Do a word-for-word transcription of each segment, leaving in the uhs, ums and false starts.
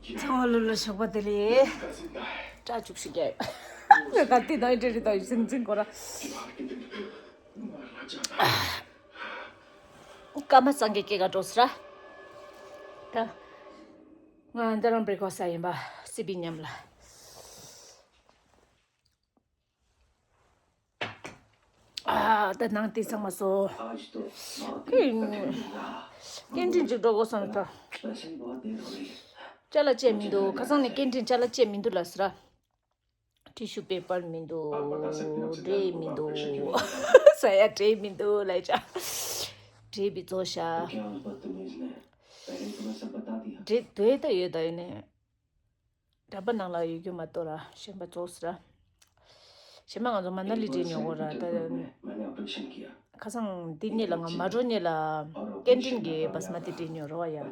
ཚང་མ་ལོ་ལ་ཞོགས་པ་བདེ་ལེགས། སྐྲ་བཅུག་ཞིག་རྒྱབ། ད་ལྟའི་ནང་འདྲེ་རེ་དང་སེམས་ཅན་ཁོ་ར། སྐར་མ་སངས་རྒྱས་སྐྱེ་ག་འགྲོ་ས་ར། ད་ང་འདི་རང་བྲེ་ཁོ་ས་ཡིན་པ་སི་པི་མཉམ་ལ། ཨ། ད་ནང་དེ་ཚང་མ་སོ། ཀི། སྐད་འཕྲིན་ཅིག་འགྲོ་དགོས་བསམ་ད། ཅ་ལག་ཅེས་མི་འདུག་ཁ་སང་ནས་སྐད་འཕྲིན་ཅ་ལག་ཅེས་མི་འདུག་ལ་ཟེར། ཊི་ཤུ་པེ་པར་མི་འདུག་འབྲས་མི་འདུག་ས་ཡ་འབྲས་མི་འདུག་ལ་ཡ་ཅག་འབྲས་བི་ཙོ་ཤ། འབྲས་དོད་ད་ཡོད་ད་ཡོད་ནས། འདྲ་པ་ནང་ལ་ཡོད་རྒྱུ་མ་གཏོགས་ར་གཞན་པ་ཙོགས་ར། གཞན་པ་ང་ཚོ་མ་ན་ལི་འདྲེས་ཉོ་གོ་ར་ད། ཁ་སང་འདི་གཉིས་ལ་ང་མ་འགྲོ་གཉིས་ལ་སྐད་འཕྲིན་གྱི་བཱ་སི་མ་ཏི་འདྲེས་ཉོ་རོ་བ་ཡ།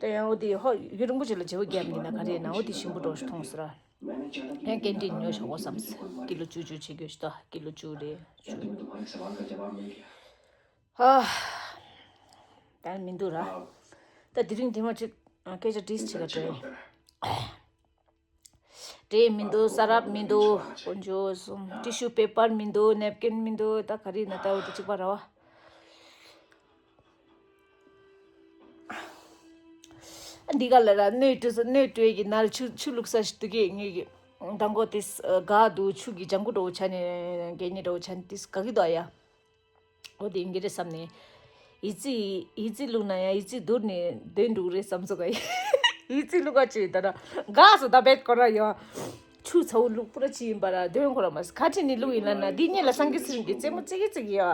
ད་ཡང་འོ་དེ་ཧོ་ཡུལ་རིང་པོ་ཅིག་ལ་བརྗེ་པོ་བརྒྱབ་ནི་ན་ག་རེ་ན་འོ་དེ་ཞིམ་པོ་འགྲོ་ཞིག་མཐོང་སོང་ར། ཡང་སྐད་འཕྲིན་ཉོ་ཞོག་གོ་བསམ་སི་ཀི་ལོ་བཅུ་བཅུ་བྱེད་དགོས་ཤི་ད་ཀི་ལོ་བཅུ་རེད་བཅུ། ཨ། ད་མི་འདུག་ར། ད་དེ་རིང་དེ་མ་ཅིག་སྐད་ཆ་དྲིས་བྱེད་ག་འགྲོ་ཡིན། འབྲས་མི་འདུག་ས་རབ་མི་འདུག་དཀོན་མཆོག་གསུམ་ཊི་ཤུ་པེ་པར་མི་འདུག་ནེབ་ཀིན་མི་འདུག་ད་ག་རེ་ན་ད་འོ་དེ་གཅིག་པ་ར་བ། འདི་ག་ལ་ར་སྣོད་བཀྲུས་ས་སྣོད་བཀྲུས་ཀྱི་ནར་ཆུ་ཆུ་བླུགས་ས་ཞིག་འདུག་གི་ངེད་ཀྱི་མདང་དགོང་དེ་དགའ་འདུག་ཆུ་གི་ལྗང་གུ་འདྲ་བོ་ཆ་ནས་རྒྱན་ཉེ་འདྲ་བོ་ཆ་ནས་དེ་ག་གི་འདུག་ཨ་ཡ། འོ་དེ་ཡིན་གྱི་རེད་བསམ་ནས། ཡི་ཙི་ཡི་ཙི་བླུགས་ན་ཡང་ཡི་ཙི་བསྡུར་ནས་འདོན་འདུག་རེད་བསམ་སོ་ག་ཡི་ཙི་བླུགས་ག་ཅེས་ད་ར་དགའ་སོ་ད་བེད་ཀོ་ར་ཡོ། ཆུ་ཚ་བོ་བླུགས་པོ་ར་ཅི་ཡིན་པ་ར་འདོན་ཁོ་ར་མ་སི་ཁ་ཆེ་ནི་བླུགས་ཡིན་ལ་ན་འདི་གཉིས་ལ་སངས་རྒྱས་ཚེ་རིང་གི་རྩེད་མོ་རྩེ་གི་རྩེ་གི་ཡོ།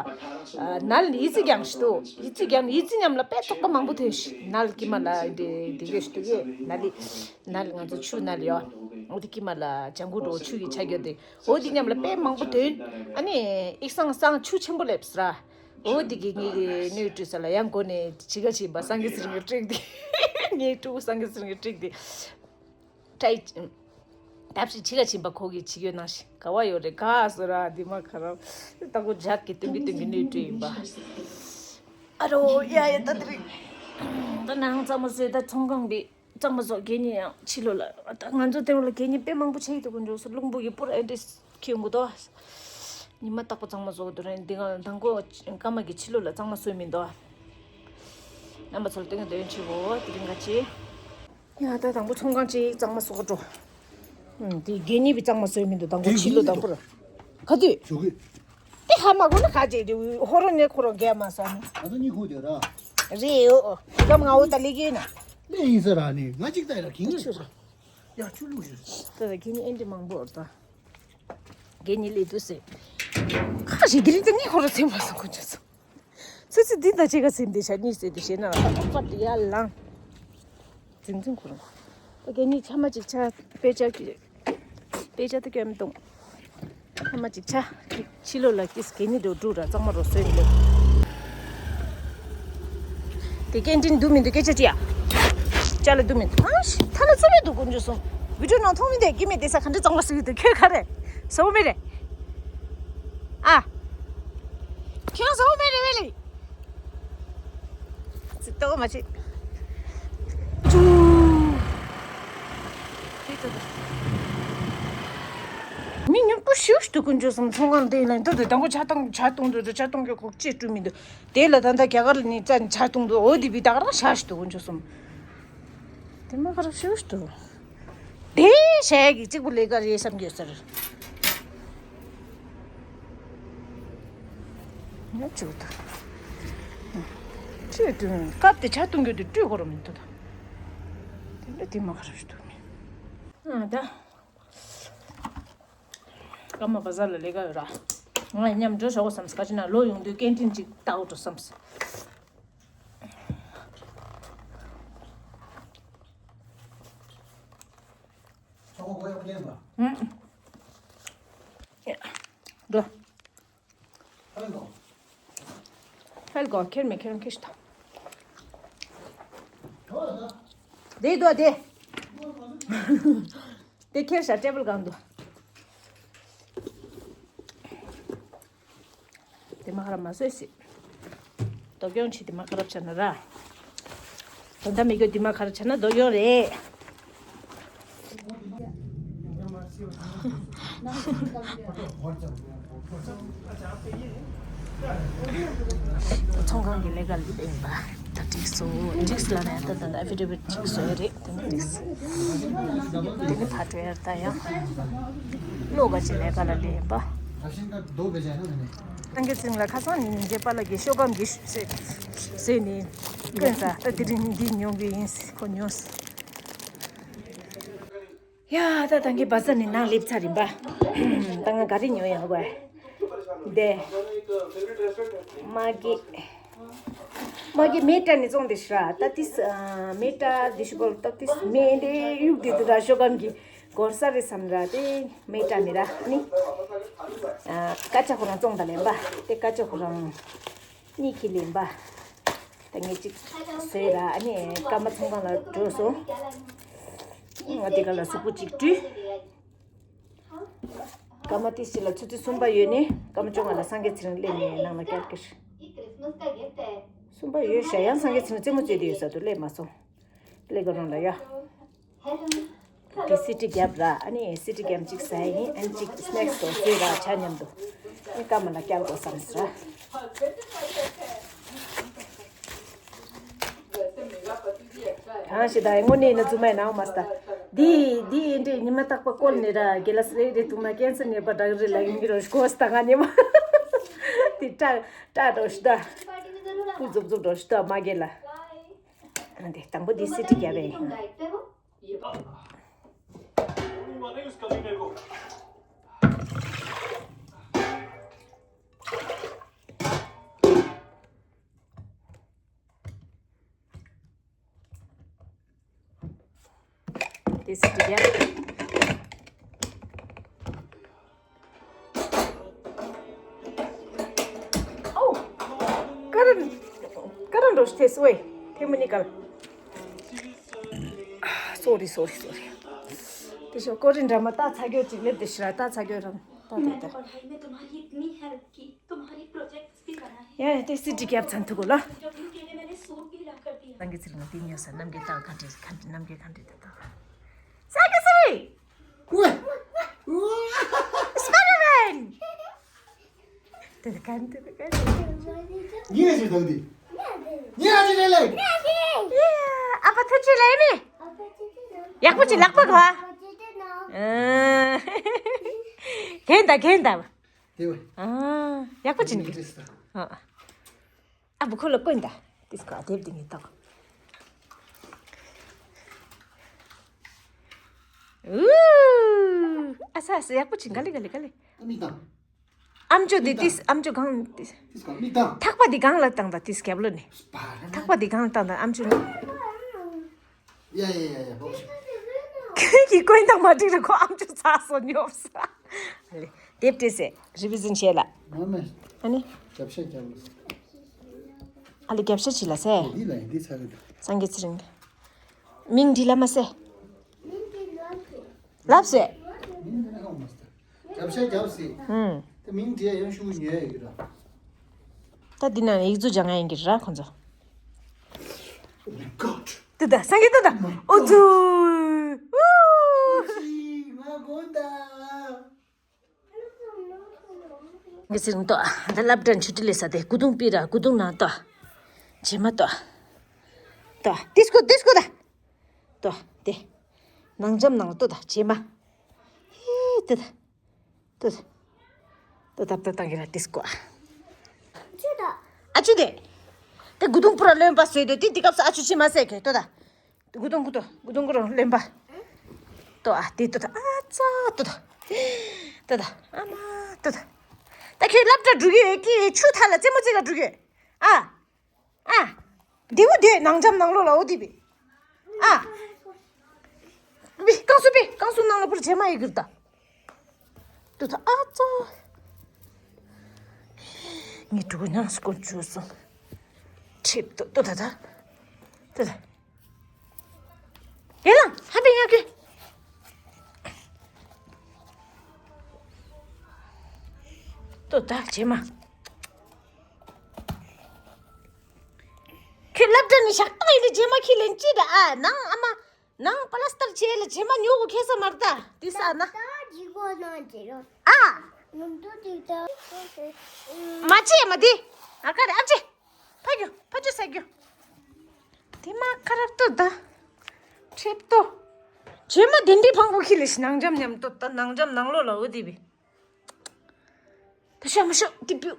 ནལ་ཡི་ཙི་རྒྱང་ཞིག་ཏུ་ཡི་ཙི་རྒྱང་ཡི་ཙི་མཉམ་ལ་དཔེ་ཚོགས་པ་མང་པོ་ཐོན་ཤི་ནལ་ཀི་མ་ལ་འདི་འདི་གོ་ཞིག་ཏུ་གི་ནལ་ལི་ནལ་ང་ཚོ་ཆུ་ནལ་ཡོ། འོ་དེ་ཀི་མ་ལ་ལྗང་གུ་འགྲོ་ཆུ་ཡི་ཆ་གྱོད་དེ། འོ་དེ་མཉམ་ལ་དཔེ་མང་པོ་ཐོན། ཨ་ནི་ཨིག་སང་སང་ཆུ་ཆེན་པོ་སླེབས་སོ་ར། འོ་དེ་གི་ངེད་ཀྱི་སྣོད་བཀྲུས་ས་ལ་ཡང་སྒོ་ནས་ཕྱི་ཁ་ཕྱིན་པ་སངས་རྒྱས་ཚེ་རིང་གི་བཀྲིག་དེ། ངའི་ཕྲུ་གུ་སངས་རྒྱས་ཚེ་རིང་གི་བཀྲིག་དེ། ཏྲའི་ཏབ་ཞིག་ཕྱི་ཁ་ཕྱིན་པ་ཁོ་གིས་ཕྱི་ཁྱོད་ནང་ཞིག་ག་བ་ཡོད་རེད་ག་སོ་ར་འདི་མ་ཁ་ར། ད་ཁོ་ཇག་གི་སྟོན་གི་སྟོན་གི་སྣོད་བཀྲུས་ཡིན་པ། ཨ་རོ་ཡ་ཡ་ད་དེ་རིང་། ད་ནང་གཙང་མ་བཟོས་ད་ཚོང་ཁང་པའི་གཙང་མ་བཟོ་གད་སྙིགས་ཡང་ཕྱི་ལོགས་ལ་ད་ང་ཚོ་དེ་རུ་ལ་གད་སྙིགས་དཔེ་མང་པོ་ཆགས་ཡི་འདུག་གོ་འཇོག་སོ་རླུང་བུ་གི་པུ་ར་ཨེ་འདྲས་ཁྱེར་ཡོང་གི་འདུག་ཉི་མ་རྟག་པ་གཙང་མ་བཟོ་གི་འདུག་རེད་འདི་ང་དང་གོ་སྐར་མ་གི་ཕྱི་ལོགས་ལ་གཙང་མ་བཟོས་མི་འདུག་རྣམ་པ་ཚོར་སྟོན་གི་འདོན་ཆེ་བོ་དེ་རིང་ག་ཅི། ཡ་ད་དང་པོ་ཚོང་ཁང་ཅིག་གཙང་མ་བཟོ་གི་འགྲོ། ཨུམ་དེ་གད་སྙིགས་པའི་གཙང་མ་བཟོས་མི་འདུག་དང་པོ་ཕྱི་ལོགས་དང་པོ་ར། ག་དུས། ཞོགས་ཀས། དེ་ཧ་མ་གོ་ན་ཁ་ཅིག་དེ་ཧོ་རོ་ནས་ཁོ་རོ་རྒྱལ་མ་ས་ནི། ང་ཚོ་གཉིས་ཁུག་དེ་ར། རེད་ཡོ། སྐམ་ང་འོ་ད་ལེ་གི་ན། ལེ་ཡིན་ས་ར་ནི་ང་ཅིག་ལྟ་ཡ་ར་གིན་ངེ་ཆུ་ར། ཡ་ཆུ་བླུགས་ཞུ། ད་ད་གད་སྙིགས་ཨེ་འདྲ་མང་པོ་ར་ད། གད་སྙིགས་ལས་དུས་སེ། ཁ་ཞིག་དེ་རིང་ད་གཉིས་ཁོ་རོ་སེམས་མ་སོང་ཁོ་ཆ་སོང་། ཚེ་ཚེ་འདི་ད་ཅི་ག་ཟིན་དེ་ཤ་གཉིས་ཟེར་དེ་ཤེས་ན་ལ་ཁ་པ་དེ་ཡ་ལང་། ཛིང་ཛིང་ཁོ་རང་། ད་གད་སྙིགས་ཆ་མ་ཅིག་ཆ་དཔེ་ཆ་གི་དཔེ་ཆ་དེ་སྐྱོན་མི་གཏོང་། ཆ་མ་ཅིག་ཆ་ཕྱི་ལོགས་ལ་ཀིས་གད་སྙིགས་འགྲོ་འགྲོ་ར་གཙང་མ་རོ་བཟོས་ནས་ལེ། དེ་སྐད་འཕྲིན་འདུག་མི་འདུག་སྐད་ཆ་ཅི་ཡ། ཅ་ལ་འདུག་མི་འདུག་ཨ་ཤི་ཐ་ན་ཚོ་མི་འདུག་དཀོན་མཆོག་གསུམ། བི་ཌིའོ་ནང་མཐོང་མི་འདུག་གི་མི་དེ་ས་ག་འདྲ་གཙང་མ་བཟོས་ཀྱི་འདུག་ཁྱོད་ག་རེ། བཟོ་མི་རེད། ཨ། ཁྱོད་བཟོ་མི་རེད་བས་ལེ། ཙི་ཏོ་མ་ཆེ། ཅུ། མི་ཉུང་པོ་ཞིག་འདུག་དཀོན་མཆོག་གསུམ། ཚོང་ཁང་དེ་ལ་འདུག་འདུག་དང་པོ་ཇ་བཏང་ཇ་བཏང་འདུག་ཇ་བཏང་གི་ཁོག་ཅེས་སྤྲུལ་མི་འདུག་དེ་ལ་ད་ལྟ་རྒྱ་གར་ནས་ཇ་ཇ་བཏང་འདུག་འོ་དེ་བི་ད་ག་རང་ཤ་ཞིག་འདུག་དཀོན་མཆོག་གསུམ། དེ་མ་ག་རང་ཤ་ཞིག་འདུག་དེ་བྱས་ཀྱི་གཅིག་པུ་ལས་ཀ་རེད་བསམ་གྱི་ཟེར། ཉོ་བཅུག་ད། ཁྲིད་དུ་སྐབས་དེ་ཇ་བཏུང་རྒྱུ་དེ་སྤྲོད་དགོས་ར་མི་འདུག་ད། དེ་འདྲ་དེ་མ་ག་ར་ཞིག་འདུག་མི། ཨ་ད། སྐར་མ་བ་ཟ་ལ་ལས་ཀ་ཡོད་ར། ང་མཉམ་འགྲོ་ཞོག་བསམ་སི་ཁ་ཅིག་ན་ལོ་ཡོང་དུས་སྐད་འཕྲིན་ཅིག་བཏགས་འགྲོ་བསམ་སི། ཨུམ། འགྲོ། ཧེལ་གོ་ཁྱེར་མེད་ཁྱེར་ཁྱེར་ཤི་ཐ། དེ་དོ་དེ། དེ་ཁྱེར་ཤ་ཊེ་བལ་གང་དུ། དེ་མ་ཁ་ར་མ་བཟོས་སི། སྡུག་གྱོང་ཆེ་དེ་མ་ཁ་རབ་ཆ་ན་ར། ད་ལྟ་མི་དགོས་དེ་མ་ཁ་ར་ཆ་ན་སྡུག་གྱོང་རེད། ཚོང་ཁང་གི་ལས་ཀ་ལས་པ་ཡིན་པ། ད་འགྲིག་སོང་། འགྲིག་ལ་ནས་ད་ད་ད་ཨེ་ཕི་ཌེ་བིད་འགྲིག་སོང་ཡ་རེད། དེ་ནི་འགྲིག་སོང་། དེ་ནི་ཕར་འགྲོ་ཡ་ད་ཡང་བློ་ག་ཅིག་ལས་ཀ་ལ་ལས་ཡིན་པ། སངས་རྒྱས་ཚེ་རིང་ལ་ཁ་སང་ཉིན་རྗེས་པ་ལ་གི་ཤོག་སྒམ་གི་ཟེར་ནས་བསྐོན་ས། ད་དེ་རིང་འདི་ཉོ་གི་ཡིན། ཁོ་ཉོས། ཡ། ད་ད་གིན་བ་ས་ནས་ནང་སླེབས་ཚར་ཡིན་པ། ད་ང་ག་རེ་ཉོ་ཡ་བ། འདི་མ་གི་མ་གི་མེ་ཏྲ་ནས་བཙོང་དེ་ཤི་ར། ད་ཏིས་མེ་ཏྲ་འདི་ཤི་གོ། ད་ཏིས་མེ་འདི་གཡུག་དེ་དུ་ར་ཤོག་སྒམ་གི་སྒོར་ས་རེད་བསམ་ར། དེ་མེ་ཏྲ་ནས་ར་ནི་ཀ་ཅ་ཁོ་རང་བཙོང་ད་ལེན་པ། དེ་ཀ་ཅ་ཁོ་རང་གཉིས་ཁྱེར་ལེན་པ། ད་ངས་གཅིག་བཟོས་ར། ཨ་ནི་སྐར་མ་ཚོང་ཁང་ལ་འགྲོ་སོང་། ང་དེ་ག་ལ་གཟུགས་པོ་གཅིག་བཀྲུས། སྐར་མ་ཏི་སི་ལ་ཆུ་ཚོད་གསུམ་པ་ཡོད་ནི། སྐར་མ་བཅོ་ལྔ་ལ་སངས་རྒྱས་ཚེ་རིང་སླེབས་ནས་ནང་ལ་བསྐྱར་གྱི་རེད། གསུམ་པ་ཡོད་ཤག་ཡང་སངས་རྒྱས་ཚེ་རིང་རྩེད་མོ་རྩེ་དུ་ཡོད་ས་དུ་སླེབས་མ་སོང་། སླེབས་ག་རང་ལ་ཡ། དེ་སི་ཊི་རྒྱབ་ར། ཨ་ནི་སི་ཊི་རྒྱབ་གཅིག་ཟ་ཡིན། ཨ་ནི་གཅིག་སི་ནེག་སི་དང་ཟོས་ར་ཆ་མཉམ་དུ། ཨ་ནི་སྐར་མ་ལ་བསྐྱལ་དགོས་བསམ་ཟེར། གང་ཞིག་ད་དངོས་གནས་ན་རྫུན་མ་ཡིན་ནའང་མ་སྟ། འདི་འདི་ཡིན་འདྲེ་ཉི་མ་རྟག་པ་བསྐོལ་ནས་ར་དགེ་ལ་སི་རེ་རེ་འཐུང་ན་ཀན་སར་ནད་པ་འདྲ་གི་རེད་ལ་ཡིན་གི་རོ་ཤི་གོ་སྟ། ང་ཉི་མ་དེ་སྐྲ་སྐྲ་འགྲོ་ཤི་ད། སྤུ་རྫོབ་རྫོབ་འགྲོ་ཤི་ད་མ་དགེ་ལ། འདི་དང་པོ་འདི་སི་ཊི་རྒྱབ་པས། དེ་སི་ཊི་རྒྱབ། ཨོ། ཀ་རན་ཀ་རན་རོ་ཤི་ཐེ་སི་ཝེ་ཐེ་མུ་ནི་ཀལ། སོ་རི་སོ་རི་སོ་རི། དེ་ཤོ་ཀོ་རི་འདྲ་མ་ད་ཚ་གྱོད་ཅིག་སླེབས་དེ་ཤི་ར། ད་ཚ་གྱོད་རང་ད་དེ་ད། ཡ་དེ་སི་ཊི་རྒྱབ་ཚན་ཐུག་གོ་ལ། སངས་རྒྱས་ཚེ་རིང་དེ་ཉོ་ས། རྣམ་རྒྱལ་ད་ག་འདྲས་ག་འདྲས། རྣམ་རྒྱལ་ག་འདྲས་དེ་ད། སངས་རྒྱས་ཚེ་རིང་། ཝེ། སྤའི་ཌར་མེན། དེ་ག་འདྲས་དེ་ག་འདྲས། ཉིན་རེ་ཞིག་དང་དེ། ཉིན་རེ་ཞིག་ལས་ལས། ཨ་ཕ་ཐུགས་རྗེ་ལས་མི། ཡག་པོ་ཅིག་ལག་པ་ག། གན་ད་གན་ད། དེ་བས། ཨ། ཡག་པོ་ཅིག་འདུག་ཨ། ཨ་བུ་ཁོ་ལ་བསྐོན་ད། དེ་སྐོར་དེབ་དེ་ངས་བཏང་། ཨུ། ཨ་ས་ཨ་ས། ཡག་པོ་ཅིག་ག་ལེ་ག་ལེ་ག་ལེ། ཨ་མི་དང་། ཨམ་ཅོག་དེ་ཏིས་ཨམ་ཅོག་གང་ཏིས། ཏིས་གང་མི་དང་། ཐག་པ་དེ་གང་ལ་བཏང་ད་ཏིས་རྒྱབ་ལོ་ནས། སྤར་ན། ཐག་པ་དེ་གང་ལ་བཏང་ད་ཨམ་ཅོག་ནི། ཡ་ཡ་ཡ་ཡ་ལོག་ཤིག་ཁྱོད་ཀྱིས་བསྐོན་སྟངས་མ་འགྲིག་ར་ཁོ་ཨམ་ཅོག་ཚ་སོ་ཉོབ་ས། ཨ་ལེ། དེབ་སྤྲད་སེ་རི་བི་ཛིན་བྱས་ལ། མ་མེ། ཨ་ནི། རྒྱབ་ཤ་རྒྱབ་ལ། ཨ་ལེ་རྒྱབ་ཤ་བྱས་ལ་སེ། འདི་ལ་འདི་ཚ་གི་འདུག་སངས་རྒྱས་ཚེ་རིང་། མིང་འདི་ལ་མ་སེ། ལབ་སེ། མིང་འདི་ལ་ཧ་མ་སྟེ། རྒྱབ་ཤ་རྒྱབ་སེ། ཧུམ། དེ་མིང་འདི་ཡང་ཤུགས་ཉོས་ཡོད་ཀྱི་ར། ད་འདི་ན་ཡིག་གཟུགས་སྦྱང་ཡ་ཡིན་གྱི་ར་ཁོང་ཚོ། Oh my god. ཏི་ད་སངས་རྒྱས་ཏི་ད། ཨོ་ཙུ། ཨུ། ཅི་ང་དགོངས་དག་ངས་ཟེར་ཏོ། ད་སློབ་གྲྭ་ཆུ་ཊི་ལས་ས་དེ་སྐུ་གདུང་པི་ར་སྐུ་གདུང་ནང་ཏོ། བྱེ་མ་ཏོ། ཏོ། ཏིས་ཀོ་ཏིས་ཀོ་ད། ཏོ། དེ། ནང་འཇམ་ནང་ལ་ཏོ་ད་བྱེ་མ། ཧེ་ཏི་ད། ཏོ་ད། ཏོ་ད་ཏོ་ད་གི་ར་ཏིས་ཀོ་ཨ། ཨ་ཅུ་དེ། དེ་སྐུ་གདུང་པུ་ར་རློན་པ་བཟོས་དེ་དེ་དེ་སྐབས་སུ་ཨ་ཅུ་ཕྱི་མ་ཟེར་གི་ཏོ་ད། གུ་དུང་གུ་དུང་གུ་དུང་གུ་རུ་ལེན་པ། ཏོ་ཨ་དེ་ཏོ་ད་ཨ་ཙ་ཏོ་ད། ཏོ་ད་ཨ་མ་ཏོ་ད། ད་ཁྱོད་སློབ་གྲྭ་འགྲོ་གི་ཡོད་ཀི་ཆུ་ཐག་ལ་རྩེད་མོ་རྩེ་ག་འགྲོ་གི་ཡོད། ཨ། ཨ། དེ་བུ་དེ་ནང་འཇམ་ནང་ལོགས་ལ་འོ་དེ་བི། ཨ། བི་ཀང་སུ་བི་ཀང་སུ་ནང་ལ་པུར་བྱེ་མ་ཡི་གིར་ད། ཏོ་ད་ཨ་ཙ། ངས་འགྲོ་གི་ནང་སྐོར་བཅུ་སོང་། ཁྲིབ་ཏོ་ཏོ་ད་ད། ཏོ་ད། ཡེ་ལང་ཧ་པེ་ཉག་གི། ཏོ་ད་བྱེ་མ། ཁྱོད་སློབ་གྲྭ་ནས་ཞག་ཏང་ཡིན་ཏེ་བྱེ་མ་ཁྱི་ལེན་ཅི་ད་ཨ་ནང་ཨ་མ། ནང་པ་ལ་སྟར་བྱས་ལ་བྱེ་མ་ཉོ་གོ་ཁེ་ས་མར་ད་དེ་ས་ན། ཨ། མ་བྱེད་མ་དེ། ཨ་ཀ་རེ་ཨ་ཅེ། ཕ་གྱོ་ཕ་གྱོ་ས་གྱོ། དེ་མ་ཁ་རབ་ཏོ་ད། ཁྲེབ་ཏོ། བྱེ་མ་དེ་འདྲའི་ཕང་པོ་ཁྱི་ལས་ནང་འཇམ་ཉམས་ཏོ་ད་ནང་འཇམ་ནང་ལོ་ལ་འོ་དེ་བི། ད་ཤ་མ་ཤོག་ཏི་པིའུ།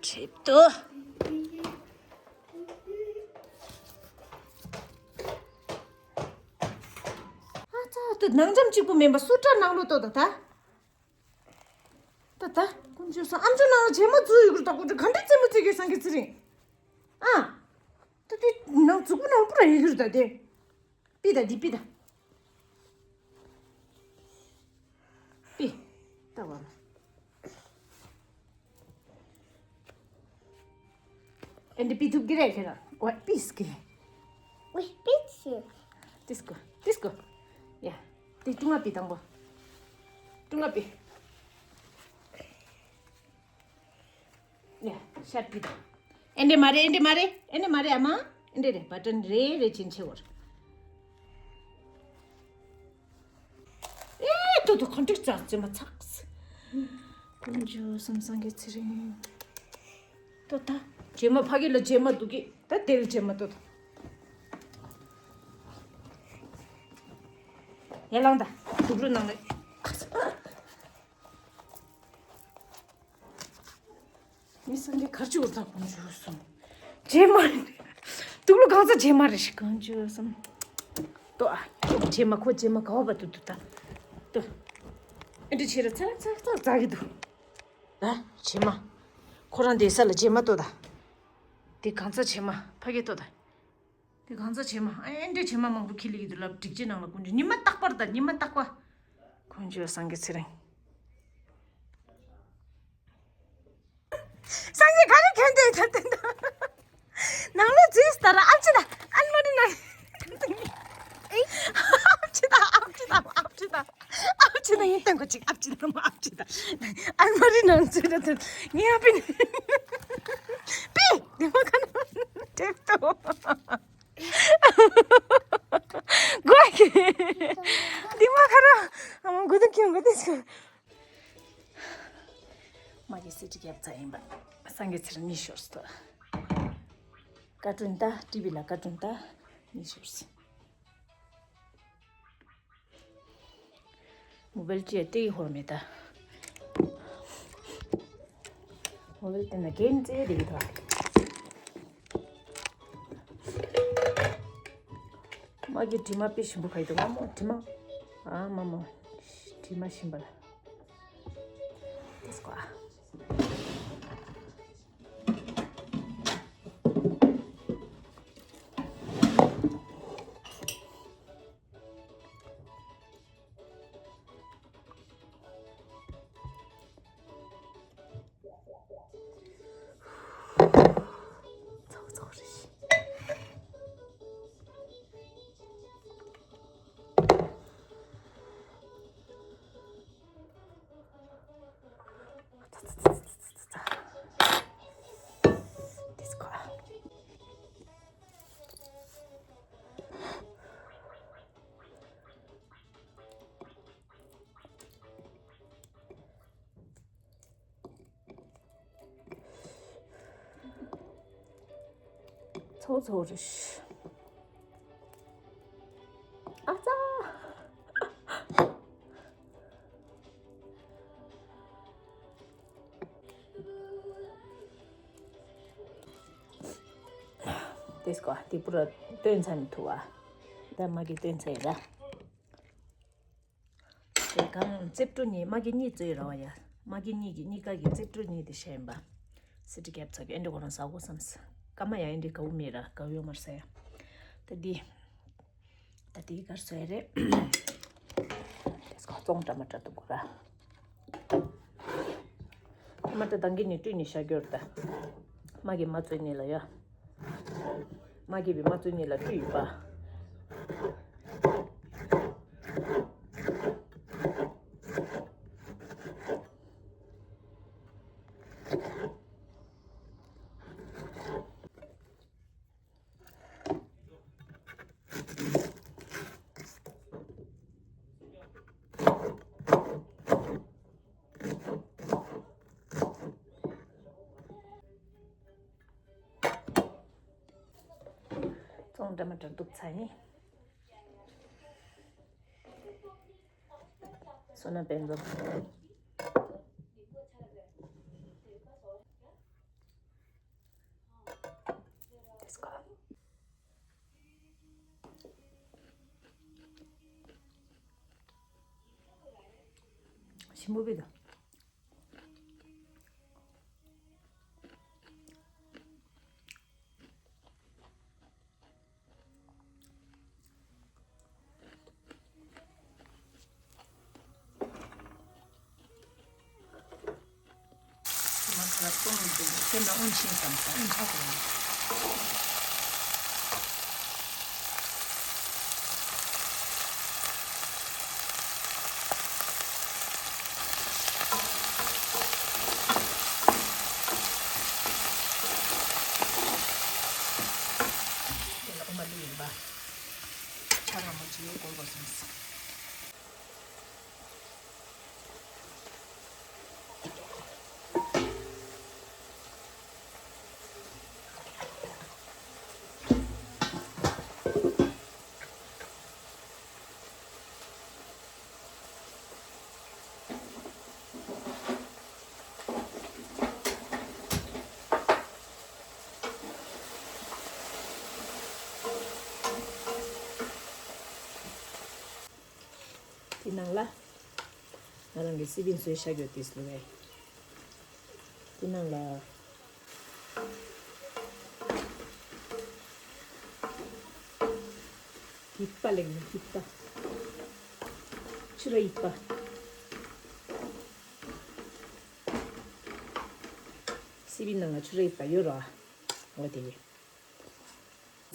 ཁྲེབ་ཏོ། ཨ་ཙ་ཏུ་ནང་འཇམ་གཅིག་པུ་མིན་པ་སུ་ཏྲ་ནང་ལོ་ཏོ་ད་ད། ད་ད་ཀུན་སྤྱོད་སོང་ཨམ་ཅོག་ནང་ལ་བྱེ་མ་འཛུལ་ཡོད་གི་རེད་ད་ཀུན་སྤྱོད་ག་འདྲ་རྩེད་མོ་རྩེ་གི་སང་གི་ཚེ་རིང་། ཨ། ད་དེ་ནང་འཛུགས་པོ་ནང་པུ་ར་ཡོད་གི་རེད་ད་དེ། པི་ད་འདི་པི་ད། པི། ལྟ་བ་ལ། ཨེ་འདི་པི་ཐུབ་ཀྱི་རེད་ཁྱེད་རང་། ཝེ་པིས་ཀྱི། ཝེ་པིས་ཀྱི། ཏིས་ཀོ་ཏིས་ཀོ། ཡ། དེ་ཀྲུང་ང་པི་དང་པོ། ཀྲུང་ང་པི། ཡ། ཤར་པི་དང་། ཨེ་འདི་མ་རེད་ཨེ་འདི་མ་རེད་ཨེ་འདི་མ་རེད་ཨ་མ། ཨེ་འདི་རེད་བ་ཊན་རེ་རེ་ཆེན་ཆེ་བོར། ཨེ་ཏོ་ཏོ་ཁོང་ཁྲིག་ཙག་ཙེ་མ་ཚགས། ཀུན་སྤྱོད་སོང་སང་གི་ཚེ་རིང་། ཏོ་ད། བྱེ་མ་ཕ་གི་ལ་བྱེ་མ་འདུག་གི་ད་དེ་ལ་བྱེ་མ་ཏོ་ད། ཡ་ལང་ད། དུག་རུ་ནང་ལ། མི་སང་གི་གར་ཅི་འུར་ཐག་ཀུན་སྤྱོད་སོང་། བྱེ་མ་རེད། དུག་ལོ་གང་ཚ་བྱེ་མ་རེད་ཤི་ཀུན་སྤྱོད་སོང་། ཏོ་ཨ། བྱེ་མ་ཁོ་བྱེ་མ་ག་བ་བ་དུ་དུ་ད། ཏོ། ཨེ་འདྲ་ཆེ་ར་ཚ་ཚ་ཚ་ཚ་གི་འདུག་ད་བྱེ་མ། ཁོ་རང་བསྡད་ས་ལ་བྱེ་མ་ལྟོས་དང་། དེ་གང་ཚ་བྱེ་མ་ཕ་གི་ལྟོས་དང་། དེ་གང་ཚ་བྱེ་མ་ཨེ་འདྲའི་བྱེ་མ་མང་པོ་ཁྱི་ལི་གི་དུ་ལབ་སྒྲིག་ཅེ་ནང་ལ་ཀུན་གྱི་ཉི་མ་རྟག་པར་དང་ཉི་མ་རྟག་པ། ཀུན་གྱི་སངས་རྒྱས་ཚེ་རིང་། སངས་རྒྱས་ག་རེ་ཁྱོད་འདི་ད་ད་ད། ནང་ལོ་རྫིས་ལྟར་ཨབ་ཅི་ད་ཨན་མ་རི་ན། ཨབ་ཅི་ད་ཨབ་ཅི་ད་ཨབ་ཅི་ད། ཨབ་ཅི་ད་ཡིན་ཏན་གོ་ཅིག་ཨབ་ཅི་ད་མ་ཨབ་ཅི་ད། ཨན་མ་རི་ནང་ཚུད་ད་ད་ངའི་ཨ་པི་ནི། པི། འདི་མ་ཁ་ན་དེབ་ཏོ། གོ་ཨ་ཁེ། འདི་མ་ཁ་ར། ཨ་མ་གོ་ད་ཁྱོད་གོ་དེ་སྐོར། མ་གི་སི་ཏི་རྒྱབ་ཚ་ཡིན་པ། སངས་རྒྱས་ཚེ་རིང་གཉིས་ཤོར་སོང་། བཀའ་དྲིན་ད་ཊི་བི་ལ་བཀའ་དྲིན་ད་གཉིས་ཤོར་སོང་། མོ་བེལ་ཅི་ཡ་ཏི་ཧོར་མེ་ད། མོ་བེལ་ཏི་ན་གན་ཙེ་རེ་གི་ད། མ་གི་དྲི་མ་དཔེ་ཞིམ་པོ་ག་ཡི་འདུག་ཨ་མོ་དྲི་མ། ཨ་མ་མོ། དྲི་མ་ཞིམ་པ་ལ། དེ་སྐོ་ཨ། ཚོགས་ཚོགས་རེད། ཚོགས་ཚོགས་རེད། ཨ་ཙ། དེ་སྐོར་དེ་པུ་ར་སྟོན་ཚ་ནི་ཐུ་བ། ད་མ་གི་སྟོན་ཚ་ཡི་ར། དེ་གང་རྩེབ་བྲོ་གཉིས་མ་གི་གཉིས་བཙོས་ར་བ་ཡ། མ་གི་གཉིས་ཀྱི་གཉིས་ཀ་གི་རྩེབ་བྲོ་གཉིས་དེ་ཤེས་ཡིན་པ། སི་ཏི་རྒྱབ་ཚ་གི་ཨེ་འདྲ་གོ་རང་ཟ་གོ་བསམ་ས། ཀ་མ་ཡ་ཨེ་འདྲ་ག་བུ་མེད་ར་ག་བུ་ཡོད་མར་ས་ཡ། ད་འདི། ད་འདི་གར་སོ་ཡ་རེད། དེ་སྐོར་བཙོང་འདྲ་མ་འདྲ་འདུག་གོ་ར། མ་ད་དང་གི་ནི་བཀྲུས་ནི་ཤ་སྐྱོར་ད། མ་གི་མ་བཙོས་ནི་ལ་ཡ། མ་གི་བི་མ་བཙོས་ནི་ལ་བཀྲུས་ཡིན་པ། འདྲ་མ་འདྲ་འདུག་ཚ་ནི། བསོད་ནམས་དཔལ་འཛོམས། ཞིམ་པོ་བི་དང་། མ་ཁ་ལ་གཏོང་མི་འདུག་དེ་ན་ཨོན་ཤིང་དང་ས་ཨོན་ཆག་གོ། དེ་ལ་ཨོ་མ་ལི་ཡིན་པ། ཆ་ལ་མ་ཅི་ཡོད་གོ་གོ་སོང་། དེ་ནང་ལ་ང་རང་གི་སི་པིན་བཟོས་བཞག་ཡོད་དེ་སླུ་བས། དེ་ནང་ལ་ཡིག་པ་ལེགས་ནི་ཡིག་པ། ཆུ་ར་ཡིག་པ། སི་པིན་ནང་ལ་ཆུ་ར་ཡིག་པ་ཡོད་ར། འོ་དེ་ཡིན།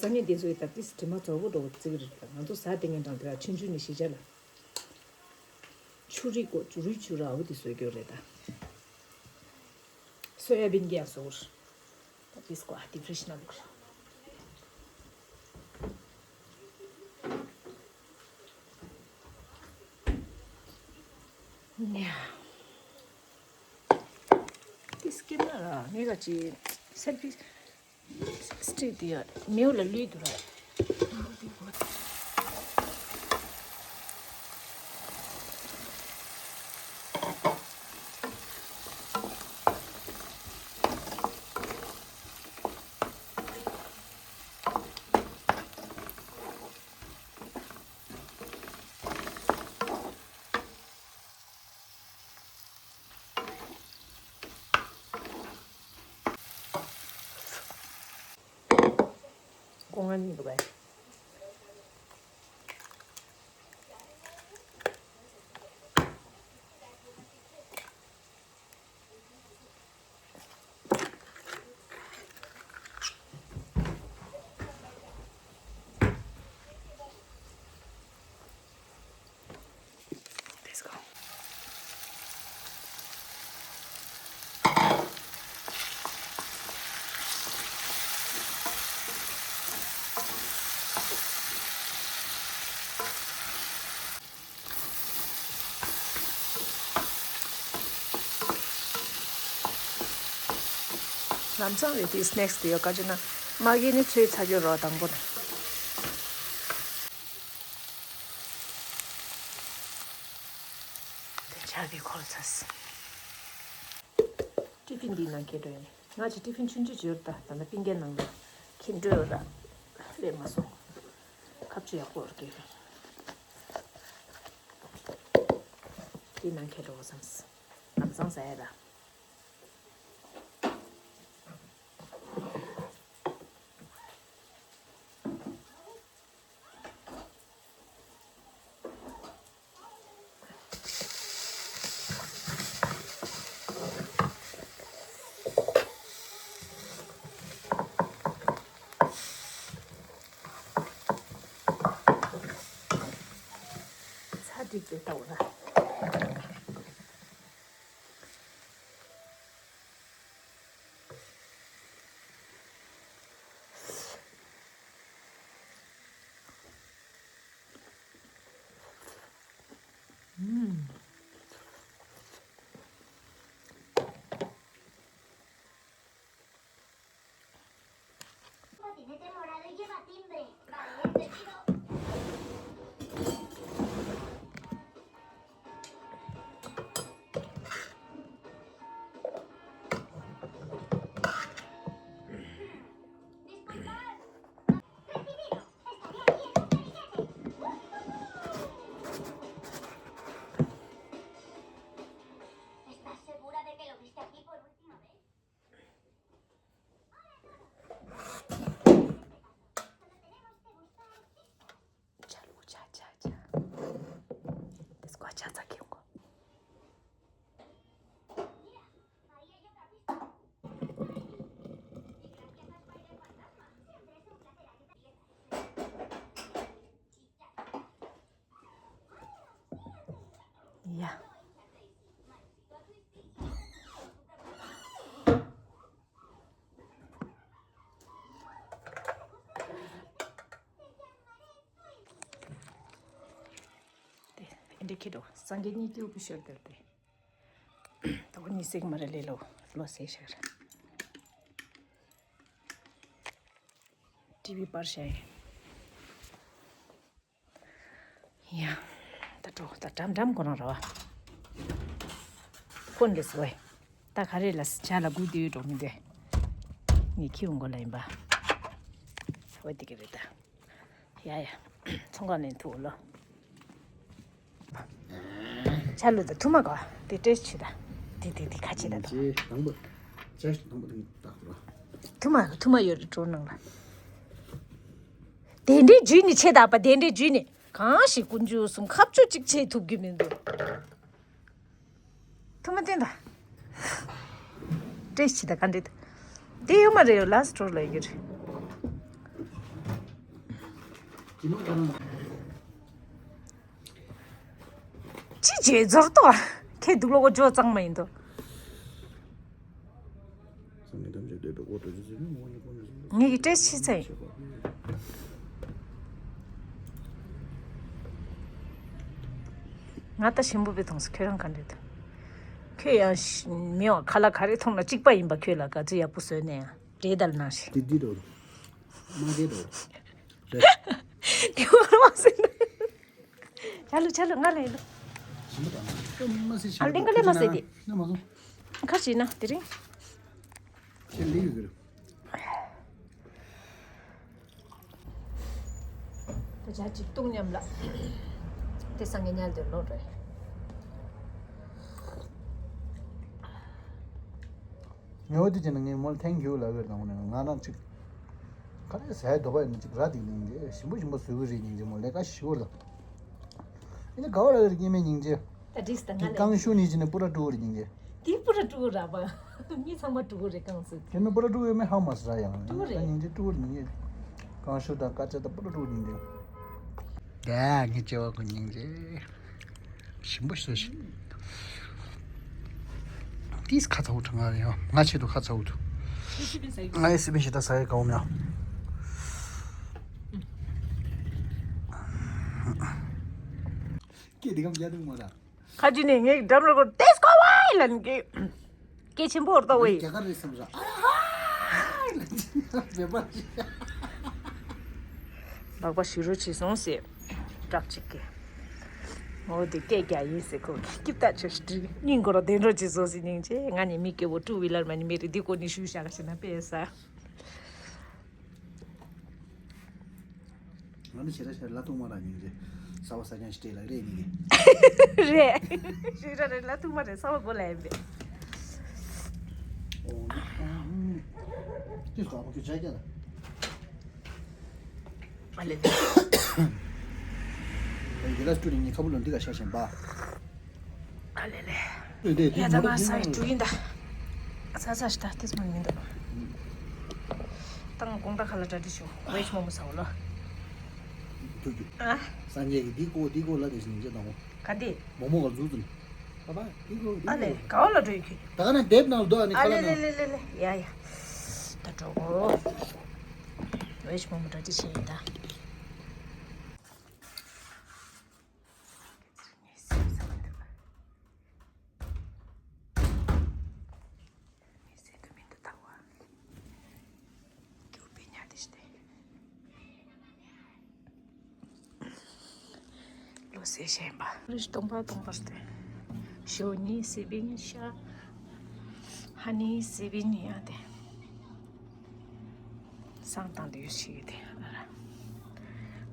སང་ཉིན་དེ་ཚོའི་ད་ཏིས་དྲི་མ་ཚོགས་པོ་འགྲོ་བ་བརྩི་གི་རེད། ད་ང་ཚོ་ཟ་དེ་ངན་དྲང་དེ་ལ་ཆུན་ཆུན་ནི་ཤི་བྱ་ལ། ཆུ་རིགས་གོ་ཆུ་རུས་ཆུ་ར་འོ་དེ་བཟོས་རྒྱུ་རེད་ད། སོ་ཡ་བིན་གྱི་ཡང་བཟོ་གི་རེད། ད་ཏིས་གོ་ཨ་དེ་ཕི་རི་ཇི་ནང་འདུག་ར། ནེ། ཏིས་ཀེ་མ་ར་ངས་ག་ཅི་སེལ་ཕི། སི་ཊིག་དེ་ཡ་མེའུ་ལ་ལུས་འདུག་ར། སྒོ་ང་གཉིས་འདུག་གས། Let's go. ལམ་སང་རེད་དེ་སི་ནེག་སི་དེ་ཡོད་ག་ཅི་ན། མ་གི་ནི་ཚོས་ཚ་རྒྱུ་རོ་དང་པོ་ནི། དེ་ཆར་པའི་འཁོར་ཚ་སི། ཏི་ཕིན་འདི་ནང་ཁྱེར་འགྲོ་ཡིན། ང་ཅི་ཏི་ཕིན་ཆུང་ཆུང་ཅིག་ཡོད་ད། ད་ནི་པིན་ཀའི་ནང་ལ་ཁྱེར་འགྲོ་ཡོད་ར། སླེབས་མ་སོང་། ཁ་ཆུ་ཡག་པོ་རྒྱག་གི། འདི་ནང་ཁྱེར་འགྲོ་བསམས། ལམ་སང་ཟ་ཡ་ར། ཚ་འགྲིག་པའི་ལྟ་བུ་ལ། ཡ། དེ་འདི་ཁྱེད་འགྲོ་སངས་རྒྱས་གཉིས་ཀྱི་དབུ་ཤོར་དེར་དེ། དོ་གཉིས་སེག་མ་རེ་ལེ་ལོ་ལོ་སེ་ཤར། ཊི་ཝི་པར་ཤ་ཡིན། ཡ། ད་འགྲོ་ད་འགྲམ་འགྲམ་ཁོ་རང་ར་བ། ཁོ་འདི་སོ་ཡ། ད་ག་རེ་ལ་ཇ་ལ་སྒུག་དུས་འགྲོ་མི་འདོད། ངས་ཁྱི་འོང་གོ་ལ་ཡིན་པ། འོ་དེ་གི་རེད་ད། ཡ་ཡ། ཚོང་ཁང་ནས་ཐུག་ལོ། ཇ་ལུ་ད་ཐུ་མ་གོ། དེ་ཏྲེ་ཆི་ད། དེ་དེ་དེ་ཁ་ཆི་ད་དོ། ཇེ་དང་པོ། ཇ་ཞིག་དང་པོ་དེ་ད་གོ། ཐུ་མ་ཐུ་མ་ཡོད་རེད་འགྲོ་ནང་ལ། དེ་འདྲའི་ཇུས་ནི་ཆེ་ད་པ་དེ་འདྲའི་ཇུས་ནི། གང་ཞིག་ཀུན་འཇུ་གསུམ་ཁ་བཅུ་གཅིག་ཆེ་ཐུབ་རྒྱུ་མི་འདུག་ཐུ་མ་བསྟན་ད། ཏྲེ་ཆི་ད་ག་འདྲེ་ད། དེ་ཡོད་མ་རེད་ཡོད་ལ་སི་ཊོར་ལ་ཡོད་རེད། ཅི་བྱེད་ཛོར་ཏོ། ཁྱེད་སྡུག་ལོ་གོ་ཇོ་གཙང་མ་ཡིན་ཏོ། སངས་རྒྱས་ཐམས་ཅད་འདོད་པའི་སྒོ་དྲུག་ཅུ་ཟིན་ནས་འོ་ཉིད་ཀུན་ནས་ཟིན་པའི་ངེད་ཀྱི་ཏྲེ་ཆི་ཚེ། ང་ད་ཞིམ་པོ་པའི་མཐོང་སོང་ཁྱོད་རང་ག་འདྲ་འདུག་ཁྱོད་ཡང་ཤི་མི་བ་ཁ་ལག་ག་རེ་མཐོང་ན་གཅིག་པ་ཡིན་པ་ཁྱོད་ལ་ག་ཚོད་ཡག་པོ་བཟོས་ནས་ཡང་འདྲེ་དལ་ནང་ཞིག་དེ་འདི་རོ། མ་གེ་རོ། རེད། དེ་བར་མ་ཟིན། ཆ་ལུ་ཆ་ལུ་ང་ལ་ཡིན་ལུ། ཞིམ་པོ་དང་། མ་ཟིན་ཞིམ་ཨ་པོ་ལིང་ག་ལེ་མ་ཟེ་དེ། ན་མ་སོང་། ཁ་ཞིག་ན་དེ་རིང་། ཁྱེད་ལེ་ཡོད་གི་རེད། ད་ཇ་གཅིག་བཏུང་མཉམ་ལ། དེ་སང་ངེ་ཉལ་དུ་ལོག་རེད། ངས་འོ་དེ་བྱས་ན་ངས་མོ་ལ་ཐེངས་རྒྱུ་ལ་བེར་དང་ནས་ང་རང་གཅིག་ཁ་རེ་ཟས་དོ་པ་ཡིན་ན་གཅིག་ར་དེ་ཡིན་གྱི་ཞིམ་པོ་ཞིམ་པོ་བཟོས་གི་རེད་སྙིང་རྗེ་མོ་ལས་ཀ་ཞུ་བར་དང་། ཨེ་ནི་ག་བ་ར་བེར་སྙེ་མའི་སྙིང་རྗེ། ད་འགྲིག་སྟ་ང་ལས། རྐང་ཤུ་ནི་ཅི་ནི་པུ་ར་ཀྲུ་གུ་རེད་སྙིང་རྗེ། དེ་པུ་ར་ཀྲུ་གུ་ར་བ། མི་ཚང་མ་ཀྲུ་གུ་རེད་རྐང་སུ། དེ་མི་པུ་ར་ཀྲུ་གུ་མི་ཧ་མ་སི་ར་ཡང་། ཀྲུ་གུ་རེད། ད་སྙིང་རྗེ་ཀྲུ་གུ་རེད་སྙིང་རྗེ། རྐང་ཤུ་དང་དཀར་ཆ་དང་པུ་ར་ཀྲུ་གུ་སྙིང་རྗེ། ད་ངའི་སྐྱེ་བ་ཁོ་སྙིང་རྗེ། ཞིམ་པོ་ཞིག་ཟོས་ཤིག་ཏིས་ཁ་ཚ་བོ་ཁྲ་ང་རེ་ཡང་ང་ཆེད་དུ་ཁ་ཚ་བོ་ཐུ། ང་ཡི་སི་པན་ཞིག་ད་ས་ཡི་གའོ་མྱ། ཀྱེ་དེ་གམ་རྒྱ་དུ་མ་ར། ཁ་ཅི་ནས་ངའི་འགྲམ་ར་གོ་ཏེས་ཀོ་ཝའི་ལན་གི། སྐད་ཆེན་པོ་ཧོར་ཏོ་ཝེ། རྒྱ་གར་རེད་བསམ་ར། ཨ་ཧ། ལག་པ་ཞུ་རོགས་བྱེད་སོང་ཟེར། སྐྲག་ཅིག་གི། འོ་དེ་སྐད་རྒྱག་ཡིན་ཟེར་ཁོ་གི་སྐྱིད་ཐག་ཆོད་ཞིག་སྙིང་གོ་ར་བདེ་འགྲོ་བྱེད་སོང་ཟེར་སྙིང་རྗེ་ང་ནི་མི་སྐྱེ་བོ་ཀྲུ་ཝི་ལར་མ་ནི་མེ་རི་འདི་ཀོ་ནི་ཞུ་བཞག་ཞེ་ན་དཔེ་ས། ང་ནི་ཞེ་དྲག་ཞེ་དྲག་ལ་ཐུག་མ་རག་སྙིང་རྗེ། གསར་པ་གསར་རྐྱང་ཞིག་སྤྲད་ལ་རེད་སྙིང་རྗེ། རེད། ཞེ་དྲག་རེད་ལ་ཐུག་མ་རེད་གསར་པ་མགོ་ལ་ཡིན་པས། ཨོ་ནི། ཏིས་ཁ་ཁོ་ཁྱོད་ཆ་རྒྱ་ལ། ཨ་ལེ་ལེ། ཡི་ལ་སྐྱུར་ནི་ཁ་བུ་ལོ་འདི་ག་ཤ་ཞན་པ། ཨ་ལེ་ལེ། ཡ་ད་ང་ས་ཡི་དྲུག་ཡིན་ད། ས་ས་ཤི་ད་ཏིས་མ་མིན་འདུག་ཏང་གོང་ད་ཁ་ལ་གྲ་སྒྲིག་ཞུ་ཝེ་ཆི་མོ་མོ་ས་འོ་ལོ། ཐུག་རྒྱུ། ཨ། སངས་རྒྱས་ཀྱི་འདི་ཀོ་འདི་ཀོ་ལ་དེ་བཞིན་བྱེད་དང་། ག་འདི། མོ་མོ་ག་འཛུགས་ཙམ། པ་པ་འདི་ཀོ་འདི་ཨ་ལེ་ཀོ། ག་བ་ལ་འགྲོ་ཡི་ཁྱོད། ད་ག་ན་དེབ་ནང་འདུག་ཨ་ནི་ཨ་ཁ་ལ་ལེ་ནང་། ལེ་ལེ་ལེ་ཡ་ཡ། ད་འགྲོ་གོ། ཝེ་ཆི་མོ་མོ་གྲ་སྒྲིག་བྱེད་ཡིན་ད། ངའི་སེམས་དུ་མི་འདུག་ལྟ་བ། སྐྱོ་པའི་ཉ་དེ་ཞིག་སྟེ། ཟེར་བཤད་པ། རིས་སྟོང་པ་སྟོང་པར་ཏེ། ཞོ་ནི་སི་བིན་ཤ། ཧ་ནི་སི་བིན་ཡ་ཏེ། སང་དང་དེ་ཡོད་ཤིག་ཏེ།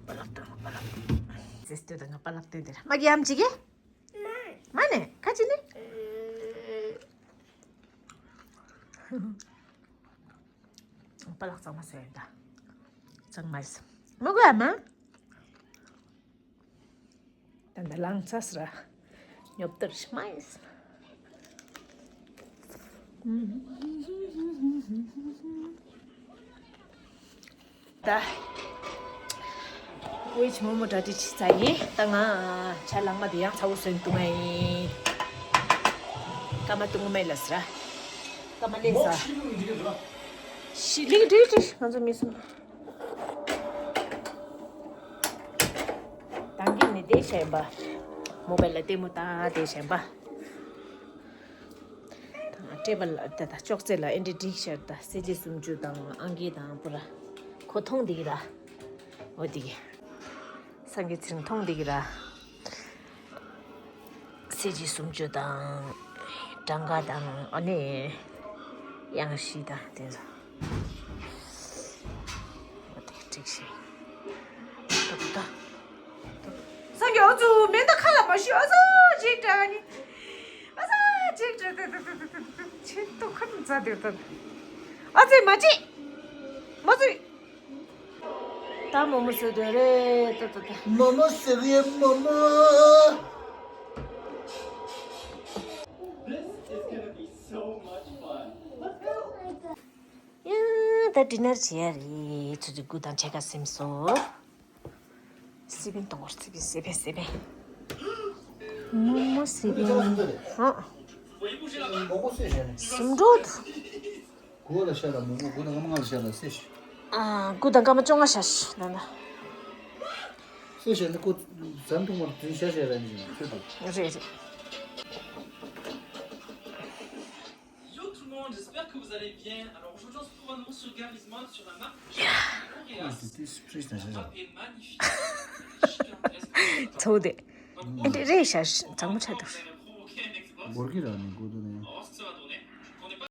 པ་ལག་དང་པ་ལག་ཟེར་ཏེ་དང་པ་ལག་ཏེ་དེ་མ་གི་ཡམ་ཅིག་གི། མ་ནེ་ཁ་ཅི་ནི། པ་ལག་གཙང་མ་ཟེར་ཡོད་ད། གཙང་མ་ཟེར། མ་གོ་ཡ་མ། ད་ནི་ལང་ཚ་སི་ར། ཉོབ་ཏར་ཤི་མ་ཡིན། ད། ཝེ་ཆི་མོ་མོ་གྲ་སྒྲིག་བྱས་ཚར་ཡིན། ད་ང་ཇ་ལངས་མ་དེ་ཡང་ཚ་བོ་སོན་བཏུང་ང་ཡིན། སྐར་མ་བཏུང་མེད་ལ་སི་ར། སྐར་མ་ལས་ས། ཤི་ལིག་འགྲིག་འགྲིག་ང་ཚོ་མི་སོང་། དང་གི་ནི་དེ་བྱས་པ། མོ་བལ་ལ་ལྟད་མོ་ལྟ་དེ་བྱས་པ། དང་སྤྲད་པ་ལ་ད་ད་ཅོག་ཙེ་ལ་ཨེ་འདྲ་འགྲིག་ཤར་ད་སེ་ལྗི་སུམ་ཅུ་དང་ཨང་ཀི་དང་པུ་ར་ཁོ་མཐོང་འདི་གི་ར། འོ་འདི་གི་སང་གི་ཚིར་མཐོང་འདི་གི་ར། སེ་ལྗི་སུམ་ཅུ་དང་། གྲངས་ཀ་དང་ཨ་ནི། དབྱངས་བཞི་དང་དེ་ཚོ། འོ་དེ་འགྲིག་ཤིང་། ཏོག་ཏོ། སང་གི་ཨོ་ཙུ་མེ་མདའ་ཁ་ལ་མ་ཤོད། ཨ་ཙ་ཅིག་དྲ་ནི། ཨ་ཙ་ཅིག་དྲ་དེ་དེ་དེ་དེ་དེ་ཆེ་ཏོ་ཁ་ཏུ་ཙ་དེ་ད། ཨ་ཙི་མ་ཅི། མ་ཙི། ད་མོ་མོ་ཟེར་དོན་རེད་ད་ད་ད། མོ་མོ་ཟེར་རེད་མོ་མོ། ཡ་ད་ཌི་ནར་བྱེད་ཡ་རེད། ཚོ་ཚོ་སྐུ་དང་ཕྱེད་ཀ་སིམ་སོ། སི་པན་གཏོང་བར་སི་པན་སི་པན་སི་པན། མོ་མོ་སི་པན། ཧ། སུམ་འགྲོ་དུ། གོ་ལ་ཤ་ལ་མོ་མོ་གོ་ལ་ང་མ་ང་ལ་ཤ་ལ་སེ་ཤི། ཨ་སྐུ་དང་སྐར་མ་བཅོ་ལྔ་ཤ་ཤི་ན་ན། སེ་ཤི་ནི་ཀོ་ཟམ་ཐུང་མར་དུ་ཤ་ཤ་ར་ནི་ཚོད་དུ། རེད་རེད། Yo tout le monde, j'espère que vous allez bien. Alors aujourd'hui on se trouve à nouveau sur Gary's Mode sur la marque L'Oréal. ཚོ་དེ། ཨེ་འདྲ་རེད་ཤ་ཤི་གཙང་མོ་ཆགས་འདུག། སྒོར་གི་ར་ནི་སྒོར་དུ་ནི།